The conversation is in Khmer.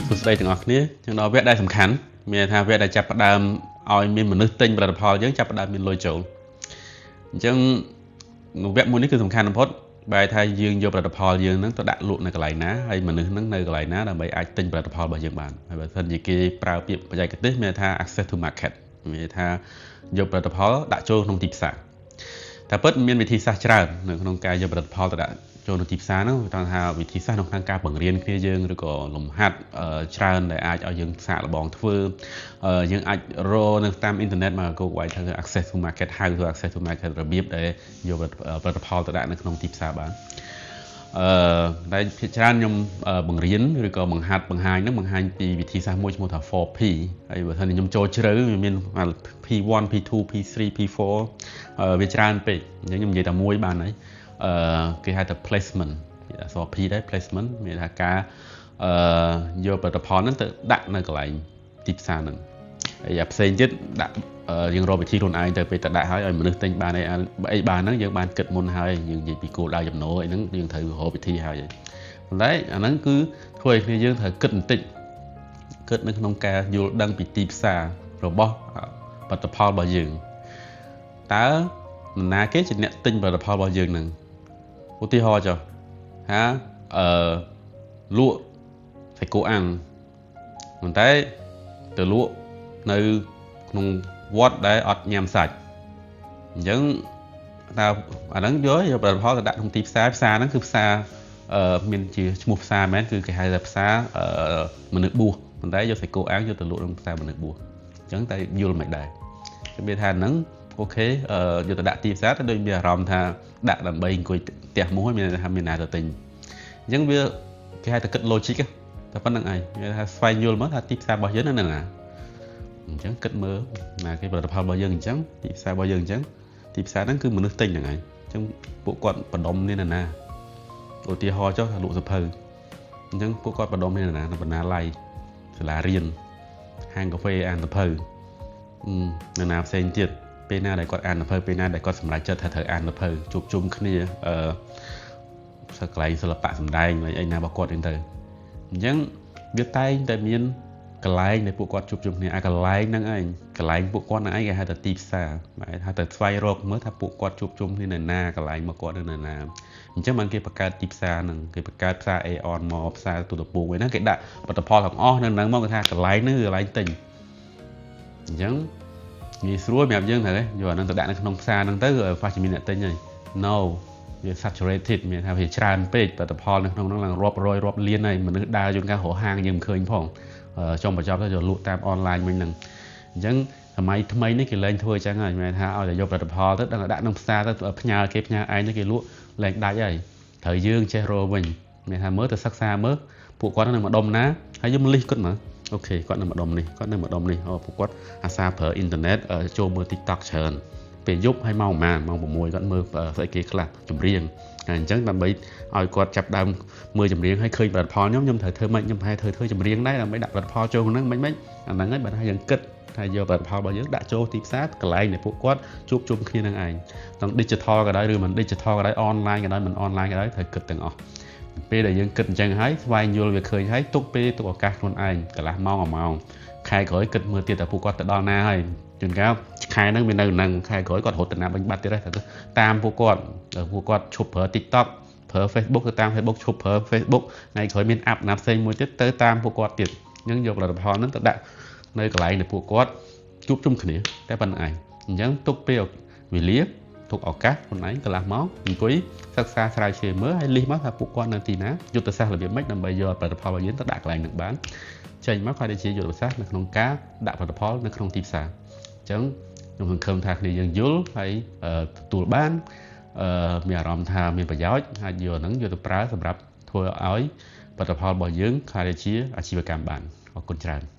សួស្តីទាំងអស់គ្នាចឹងដល់វគ្គដែលសំខាន់មានន័យថាវគ្គដែលចាប់ផ្ដើមឲ្យមានមនុស្សទិញផលិតផលយើងចាប់ផ្ដើមមានលុយចូលអញ្ចឹងវគ្គមួយនេះគឺសំខាន់បំផុតបែរថាយើងយកផលិតផលយើងហ្នឹងទៅដាក់លក់នៅកន្លែងណាហើយមនុស្សហ្នឹងនៅកន្លែងណាដើម្បីអាចទិញផលិតផលរបស់យើងបានហើយបើសិនជាគេប្រើពាក្យបច្ចេកទេសមានន័យថា access to market មានន័យថាយកផលិតផលដាក់ចូលក្នុងទីផ្សារតែពិតមានវិធីសាស្ត្រច្រើននៅក្នុងការយកផលិតផលទៅដាក់ចូលក្នុងទីផ្សារហ្នឹងគឺថាវិធីសាស្ត្រក្នុងការបង្រៀនគ្នាយើងឬក៏លំហាត់ច្រើនដែលអាចឲ្យយើងសាកល្បងធ្វើយើងអាចរកនៅតាមអ៊ីនធឺណិតមក Google វាយថា access to market how to access to market របៀបដែលយកផលិតផលទៅដាក់នៅក្នុងទីផ្សារបានអឺតែភាគច្រើនខ្ញុំបង្រៀនឬក៏បង្ហាត់បង្ហាញហ្នឹងបង្ហាញពីវិធីសាស្ត្រមួយឈ្មោះថា 4P ហើយបើសិនខ្ញុំចូលជ្រៅវាមាន P1 P2 P3 P4 វាច្រើនពេកអញ្ចឹងខ្ញុំនិយាយតែមួយបានហើយអឺគេហៅថា placement អក្សរ P ដែរ placement មានថាការអឺយកផលិតផលហ្នឹងទៅដាក់នៅកន្លែងទីផ្សារហ្នឹងហើយអាផ្សេងទៀតដាក់យើងរកវិធីខ្លួនឯងទៅពេលទៅដាក់ហើយឲ្យមនុស្សទិញបានអីអីបានហ្នឹងយើងបានគិតមុនហើយយើងនិយាយពីគោលដៅចំណូលអីហ្នឹងយើងត្រូវរកវិធីហើយប៉ុន្តែអាហ្នឹងគឺធ្វើឲ្យគ្នាយើងត្រូវគិតបន្តិចគិតនៅក្នុងការយល់ដឹងពីទីផ្សាររបស់ផលិតផលរបស់យើងតើនរណាគេជាអ្នកទិញផលិតផលរបស់យើងហ្នឹងឧទាហរណ៍ចុះថាអឺលក់សាច់គោអាំងប៉ុន្តែទៅលក់នៅក្នុងវត្តដែលអត់ញ៉ាំសាច់អញ្ចឹងតើអាហ្នឹងយកយកផលិតផលទៅដាក់ក្នុងទីផ្សារផ្សារហ្នឹងគឺផ្សារអឺមានជាឈ្មោះផ្សារមែនគឺគេហៅថាផ្សារអឺមនុស្សបួសប៉ុន្តែយកសាច់គោអាំងយកទៅលក់ក្នុងផ្សារមនុស្សបួសអញ្ចឹងតែយល់មិនដែរជំរាបថាហ្នឹង OK យកទៅដាក់ទីផ្សារទៅដូចមានអារម្មណ៍ថាដាក់ដើម្បីអង្គុយផ្ទះមួយមានថាមានណាទៅទិញអញ្ចឹងវាគេហៅថាគិត logic តែប៉ុណ្្នឹងឯងគេថាស្វែងយល់មកថាទីផ្សាររបស់យើងនៅណាអញ្ចឹងគិតមើលណាគេផលិតផលរបស់យើងអញ្ចឹងទីផ្សាររបស់យើងអញ្ចឹងទីផ្សារហ្នឹងគឺមនុស្សទិញហ្នឹងឯងអញ្ចឹងពួកគាត់បដុំនេះនៅណាឧទាហរណ៍ចុះថាលក់សភៅអញ្ចឹងពួកគាត់បដុំនេះនៅណានៅបណ្ណាល័យសាលារៀនហាងកាហ្វេអានសភៅនៅណាផ្សេងទៀតពេលណាដែលគាត់អានសភៅពេលណាដែលគាត់សម្រេចចិត្តថាត្រូវអានសភៅជួបជុំគ្នាអឺកន្លែងសិល្បៈសម្ដែងអីណារបស់គាត់ហ្នឹងទៅអញ្ចឹងវាតែងតែមានកន្លែងដែលពួកគាត់ជួបជុំគ្នាអាកន្លែងហ្នឹងឯងកន្លែងពួកគាត់ហ្នឹងឯងគេហៅថាទីផ្សារបាទហៅថាស្វែងរកមើលថាពួកគាត់ជួបជុំគ្នានៅណាកន្លែងមកគាត់នៅណាអញ្ចឹងបានគេបង្កើតទីផ្សារហ្នឹងគេបង្កើតផ្សារ Aeon មកផ្សារទូតពូឯហ្នឹងគេដាក់ផលិតផលទាំងអស់នៅហ្នឹងមកគេថាកន្លែងហ្នឹងគឺកន្លែងទិញអញ្ចឹងងាយស្រួលសម្រាប់យើងត្រូវទេយកអាហ្នឹងទៅដាក់នៅក្នុងផ្សារហ្នឹងទៅហ្វាស់ជាមានអ្នកទិញហើយ No វា saturated មានថាវាច្រើនពេកផលិតផលនៅក្នុងហ្នឹងឡើងរាប់រយរាប់លានហើយមនុស្សដើរជួនកាលរកហាងយើងមិនឃើញផងចុងបញ្ចប់ទៅយកលក់តាមអនឡាញវិញហ្នឹងអញ្ចឹងសម័យថ្មីនេះគេលែងធ្វើអញ្ចឹងហើយមានថាឲ្យតែយកផលិតផលទៅដឹងដាក់ក្នុងផ្សារទៅផ្ញើគេផ្ញើឯងទៅគេលក់លែងដាច់ហើយត្រូវយើងចេះរកវិញមានថាមើលទៅសិក្សាមើលពួកគាត់នៅម្ដុំណាហើយយើងលិះគាត់មើល OK គាត់នៅម្ដុំនេះគាត់នៅម្ដុំនេះអូពួកគាត់អាសាប្រើអ៊ីនធឺណិតចូលមើល TikTok ច្រើនពេលយប់ហើយម៉ោងប្រហែលម៉ោង6គាត់មើលស្អីគេខ្លះចម្រៀងហើយអញ្ចឹងដើម្បីឲ្យគាត់ចាប់ដើមមើលចម្រៀងហើយឃើញផលិតផលខ្ញុំខ្ញុំត្រូវធ្វើម៉េចខ្ញុំប្រហែលធ្វើធ្វើចម្រៀងដែរដើម្បីដាក់ផលិតផលចូលក្នុងហ្នឹងមិនម៉េចអាហ្នឹងហើយបើថាយើងគិតថាយកផលិតផលរបស់យើងដាក់ចូលទីផ្សារកន្លែងដែលពួកគាត់ជួបជុំគ្នានឹងឯងទាំង digital ក៏ដោយឬមិន digital ក៏ដោយ online ក៏ដោយមិន online ក៏ដោយត្រូវគិតទាំងអស់ពេលដែលយើងគិតអញ្ចឹងហើយស្វែងយល់វាឃើញហើយទុកពេលទុកឱកាសខ្លួនឯងកន្លះម៉ោង1ម៉ោងខែក្រោយគិតមើលទៀតតែពួកគាត់ទៅដល់ណាហើយជួនកាលខែហ្នឹងវានៅនឹងខែក្រោយគាត់រត់ទៅណាបាញ់បាត់ទៀតហើយទៅតាមពួកគាត់ពួកគាត់ឈប់ប្រើ TikTok ប្រើ Facebook ទៅតាម Facebook ឈប់ប្រើ Facebook ថ្ងៃក្រោយមាន app ណាផ្សេងមួយទៀតទៅតាមពួកគាត់ទៀតអញ្ចឹងយកផលិតផលហ្នឹងទៅដាក់នៅកន្លែងដែលពួកគាត់ជួបជុំគ្នាតែប៉ុណ្្នឹងឯងអញ្ចឹងទុកពេលវេលាទុកឱកាសខ្លួនឯងកន្លះម៉ោងអង្គុយសិក្សាស្រាវជ្រាវមើលហើយលិះមកថាពួកគាត់នៅទីណាយុទ្ធសាស្ត្ររបៀបម៉េចដើម្បីយកផលិតផលរបស់យើងទៅដាក់កន្លែងហ្នឹងបានចេញមកគាត់ជាយុទ្ធសាស្ត្រនៅក្នុងការដាក់ផលិតផលនៅក្នុងទីផ្សារអញ្ចឹងខ្ញុំសង្ឃឹមថាគ្នាយើងយល់ហើយទទួលបានមានអារម្មណ៍ថាមានប្រយោជន៍អាចយកហ្នឹងយកទៅប្រើសម្រាប់ធ្វើឲ្យផលិតផលរបស់យើងក្លាយជាអាជីវកម្មបានអរគុណច្រើន។